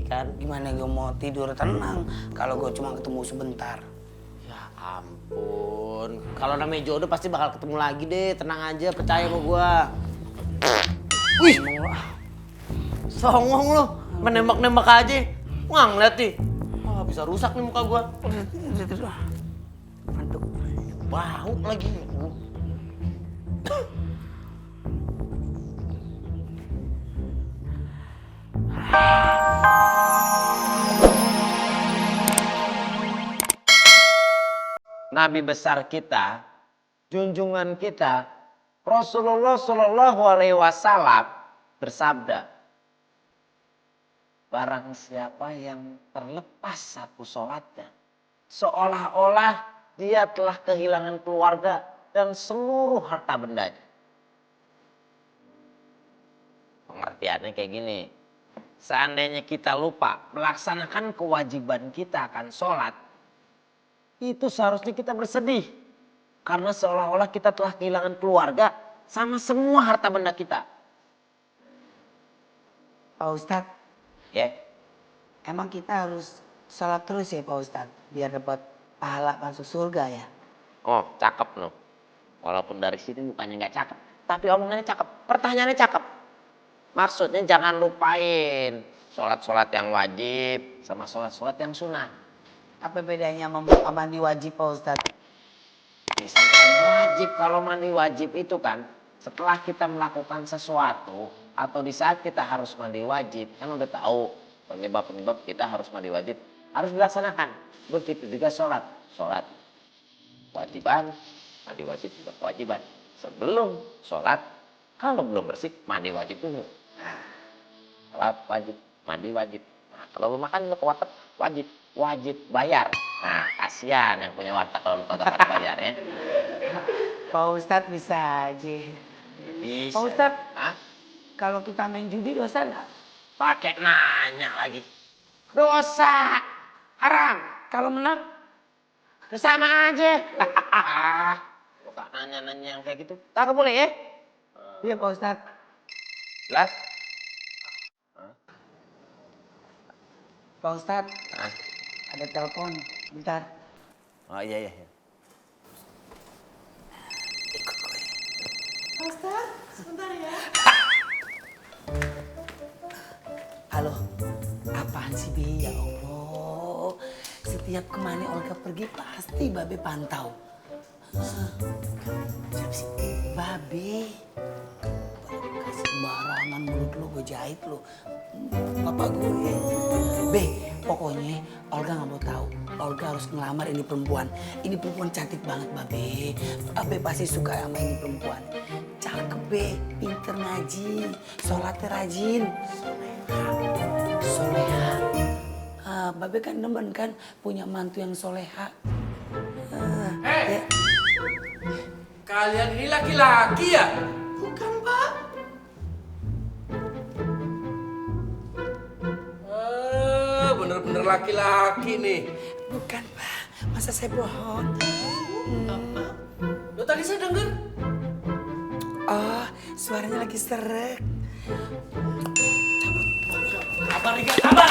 kan. Gimana gue mau tidur tenang kalau gue cuma ketemu sebentar. Ya ampun, kalau namanya jodoh pasti bakal ketemu lagi deh, tenang aja, percaya sama gua. Wih, songong lo, menembak-nembak aja. Wah ngeliat nih, wah bisa rusak nih muka gua. Mantuk. Bau lagi. Nabi besar kita, junjungan kita, Rasulullah Shallallahu Alaihi Wasallam bersabda, barang siapa yang terlepas satu sholatnya, seolah-olah dia telah kehilangan keluarga dan seluruh harta bendanya. Pengertiannya kayak gini, seandainya kita lupa melaksanakan kewajiban kita akan sholat, itu seharusnya kita bersedih. Karena seolah-olah kita telah kehilangan keluarga sama semua harta benda kita. Pak Ustadz, Ya, emang kita harus sholat terus ya Pak Ustadz? Biar dapat pahala masuk surga ya? oh cakep loh. Walaupun dari sini mukanya nggak cakep, tapi omongannya cakep, pertanyaannya cakep. Maksudnya jangan lupain sholat-sholat yang wajib sama sholat-sholat yang sunnah. Apa bedanya mandi wajib Pak Ustadz? Misalkan wajib, kalau mandi wajib itu kan setelah kita melakukan sesuatu atau di saat kita harus mandi wajib, kan udah tahu penyebab-penyebab kita harus mandi wajib, harus dilaksanakan. Begitu juga sholat. Sholat wajiban, mandi wajib juga kewajiban. Sebelum sholat, kalau belum bersih, mandi wajib dulu. Nah, sholat wajib, mandi wajib. Nah, kalau makan ke warteg, wajib bayar. Nah, kasihan yang punya warteg kalau kagak bayar ya. Pak Ustadz bisa aja. Bisa. Pak Ustadz, Hah? kalau kita main judi dosa nggak? Pakai nanya lagi. Dosa. Haram. Kalau menang? Sama aja. Bukan nanya-nanya yang kayak gitu. Tak boleh ya? Iya Pak Ustadz. Jelas? Pak Ustadz, Hah? ada telepon. Bentar. Oh iya iya. Pak Ustadz, sebentar ya. Halo, apaan sih Bi? Ya Allah, setiap kemana Olga pergi pasti Babe pantau. Siapa sih? Babe. Kasih sembarangan mulut lo, gue jahit lo. Bapak gue. Be, pokoknya Olga gak mau tahu. Olga harus ngelamar ini perempuan. Ini perempuan cantik banget Babe. Babe pasti suka sama ini perempuan. Cakep Be, pinter ngaji, sholatnya rajin. Soleha. Babe kan demen kan punya mantu yang soleha. Ya. Kalian ini laki-laki ya? Bukan, Pak. Bener-bener laki-laki nih. Bukan Pak, masa saya bohong? Lo tadi saya denger. Oh, suaranya lagi seret. Kabar Riga, kabar.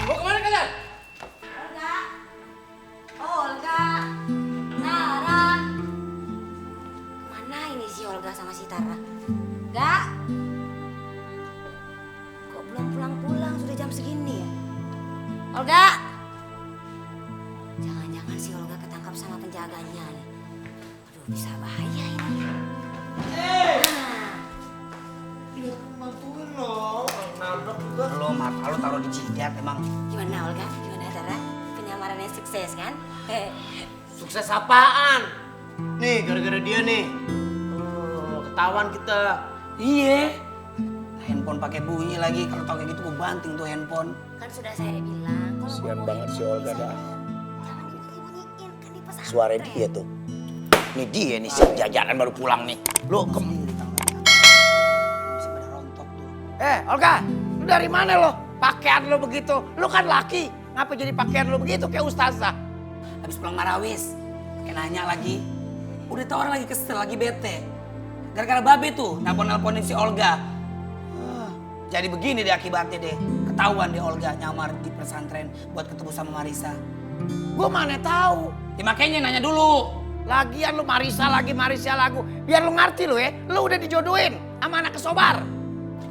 Mau kemana kalian? Olga. Oh, Olga. Tara. Kemana ini si Olga sama si Tara? Enggak. Kok belum pulang-pulang? Sudah jam segini ya? Olga. Jangan-jangan si Olga ketangkap sama penjaganya nih. Aduh, bisa bahaya ini. Bantuin lo. Nabrak juga. Lo mata lo taruh di jidat emang. Gimana Olga? Gimana Tara? Penyamarannya sukses kan? Sukses apaan? Nih gara-gara dia nih. Ketahuan kita. Iya. Handphone pakai bunyi lagi. Kalau tau kayak gitu gue banting tuh handphone. Kan sudah saya bilang. Kalau Kasian ngomongin banget si Olga dah. jangan dibunyi-bunyiin kan di pesantren. Suara dia tuh. Ini dia nih si jajanan baru pulang nih. Lu Bisa pada rontok tuh. Olga, lu dari mana lo? Pakaian lo begitu. Lu kan laki. Ngapa jadi pakaian lo begitu kayak ustazah? Habis pulang marawis. Kayak nanya lagi. Udah tau orang lagi kesel, lagi bete. Gara-gara Babe tuh nelpon-nelponin si Olga. Jadi begini deh akibatnya deh. ketahuan deh Olga nyamar di pesantren buat ketemu sama Marisa. Gue mana tahu. Ya makanya nanya dulu. Lagian lu Marisa lagi, Marisa lagu. Biar lu ngerti lu ya, lu udah dijodohin sama anak kesobar.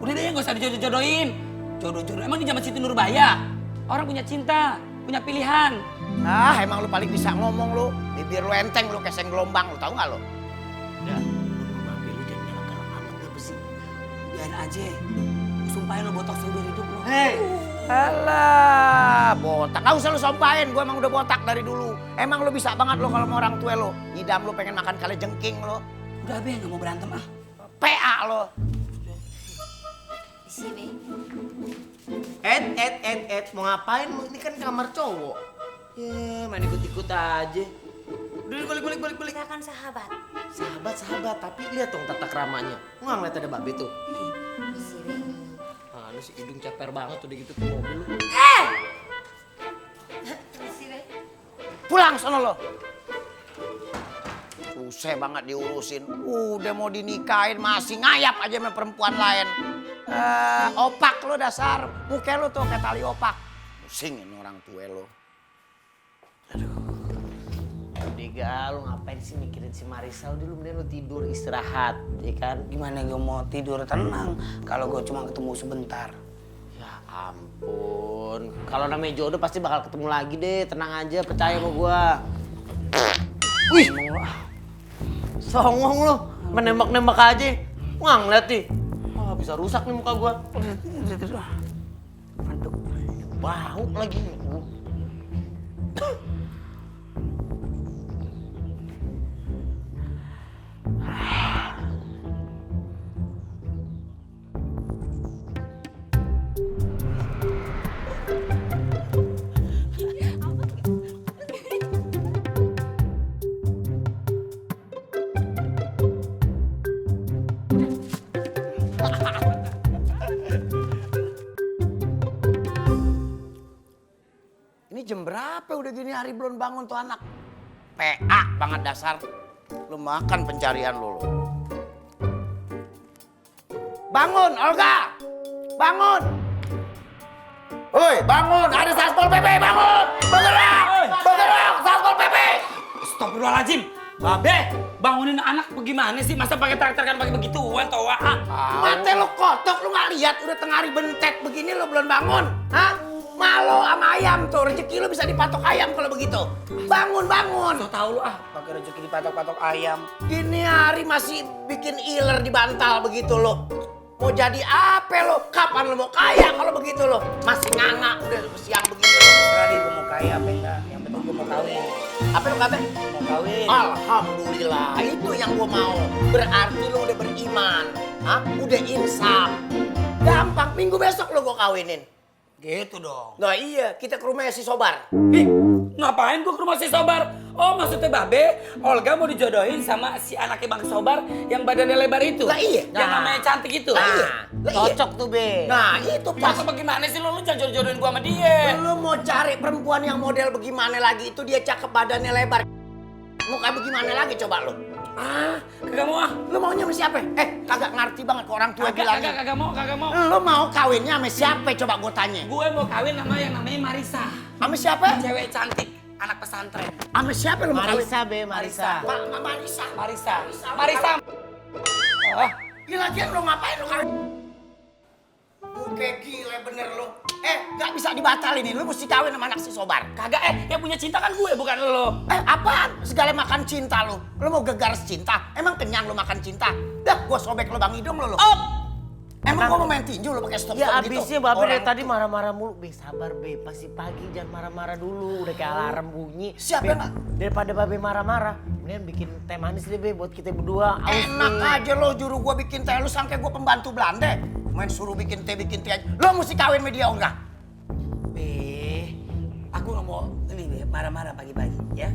Udah deh gak usah dijodoh-jodohin. Jodoh-jodoh emang di zaman Siti Nurbaya. Orang punya cinta, punya pilihan. Ah, emang lu paling bisa ngomong lu. Bibir lu enteng, lu keseng gelombang, lu tahu nggak lu? Ya, lu jangan galak amat gak besi. Biarin aja. Sumpahin lo botak seumur hidup lo. Hei, alah, botak. Nggak usah lu sumpahin, gue emang udah botak dari dulu. Emang lu bisa banget lu kalau mau orang tua lu. Ngidam lu pengen makan kale jengking lu. Udah be, gak mau berantem ah. PA lu. Di sini. Mau ngapain lu? Ini kan kamar cowok. Ya, main ikut-ikut aja. Udah, balik. Kita kan sahabat. Sahabat, tapi lihat dong tata keramanya. Lu nggak ngeliat ada babe tuh? Di sini. Ah, lu si hidung ceper banget udah gitu ke mobil lu. Di sini. Pulang sono lo. Susah banget diurusin. Udah mau dinikahin masih ngayap aja sama perempuan lain. Opak lo dasar. Muka lo tuh kayak tali opak. Pusing ini orang tua lo. Diga, lu ngapain sih mikirin si Marisa? Udah lu mending lu tidur istirahat, ya kan? Gimana gue mau tidur tenang kalau gue cuma ketemu sebentar. Ya ampun, kalau namanya jodoh pasti bakal ketemu lagi deh. Tenang aja, percaya sama gua. Wih, songong lu, menembak-nembak aja. Wah ngeliat nih, wah bisa rusak nih muka gua. Aduh, Bau lagi. Ini jam berapa udah gini hari belum bangun tuh anak? PA banget dasar. Lu makan pencarian lu. Bangun, Olga! Bangun! Woi, bangun! Ada Satpol PP, bangun! Bergerak! Bergerak! Satpol PP! Astagfirullahaladzim. Babe, bangunin anak bagaimana sih? Masa pakai traktor pakai begituan toh? Mata lu kotok, lu nggak lihat udah tengah hari bentet begini lu belum bangun? Hah? Malu sama ayam tuh, rezeki lu bisa dipatok ayam kalau begitu. Bangun, bangun! So tau lu ah, pakai rezeki dipatok-patok ayam. Gini hari masih bikin iler di bantal begitu lo. Mau jadi apa lo? Kapan lo mau kaya kalau begitu lo? Masih nganga udah siang begini lo. Tadi gue mau kaya apa enggak? Yang penting gue mau kawin. Apa lo kata? Mau kawin. Alhamdulillah, itu yang gua mau. Berarti lo udah beriman. Hah? Udah insaf. Gampang, minggu besok lo gua kawinin. Gitu dong. Nah iya, kita ke rumahnya si Sobar. Ih, ngapain gue ke rumah si Sobar? Oh maksudnya Babe, Olga mau dijodohin sama si anaknya Bang Sobar yang badannya lebar itu? Lah iya. Yang namanya cantik itu? Lah iya. Lah iya. Cocok tuh, Be. Nah itu pas. Masa bagaimana sih lu jangan jodohin gua sama dia? Lu mau cari perempuan yang model bagaimana lagi itu dia cakep badannya lebar. Mau kayak bagaimana lagi coba lu? Ah, kagak mau ah. Lu maunya sama siapa? Kagak ngerti banget ke orang tua bilangnya. Kagak mau. Lu mau kawinnya sama siapa coba gue tanya? Gue mau kawin sama yang namanya Marisa. Sama siapa? Cewek cantik, anak pesantren. Sama siapa lu mau kawin? Marisa, Be, Marisa. Marisa. Marisa. Oh, Gila lagian lu ngapain lu kawin? Oke gila bener lu. Gak bisa dibatalin nih, lu mesti kawin sama anak si Sobar. kagak yang punya cinta kan gue bukan lo. Apaan? Segala makan cinta lu. Lu mau gegar cinta? Emang kenyang lu makan cinta? Dah, gua sobek lubang hidung lu. Emang gua mau main tinju lu pakai stop Ya gitu? abisnya Babe dari Orang- tadi marah-marah mulu. Be, sabar, Be. Pasti pagi jangan marah-marah dulu. Udah kayak alarm bunyi. Siapa Be, yang nggak? daripada Babe marah-marah, mendingan bikin teh manis deh, Be, buat kita berdua. Aus, Enak Be. aja lo juru gua bikin teh, lu sangka gua pembantu Belanda. Main suruh bikin teh aja. Lo mesti kawin sama dia enggak? Be, aku nggak mau ini Be, marah-marah pagi-pagi ya.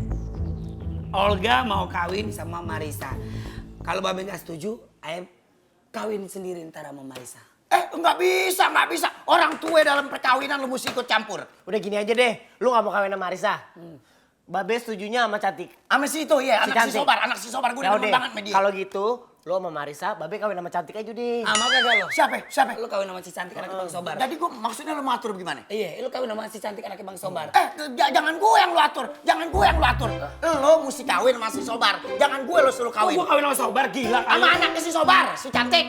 Olga mau kawin sama Marisa. Kalau Babe nggak setuju, ayam kawin sendiri ntar sama Marisa. Enggak bisa. Orang tua dalam perkawinan lu mesti ikut campur. Udah gini aja deh. Lu gak mau kawin sama Marisa? Babe setujunya sama Cantik. Sama si itu ya, Si anak si Cantik. Sobar, anak si Sobar gua Ya demen udah, banget sama dia. kalau gitu Lo sama Marisa, Babe kawin sama cantik aja deh. Ah, mau kagak lo? Siapa? Lu kawin sama si cantik anaknya Bang Sobar. Jadi gue maksudnya lo mau atur gimana? Iya, lu kawin sama si cantik anaknya Bang Sobar. Jangan gue yang lu atur, jangan gue yang lu atur. Lo mesti kawin sama si Sobar, jangan gue lo suruh kawin. Gua kawin sama Sobar, gila kali. Sama anaknya si Sobar, si cantik.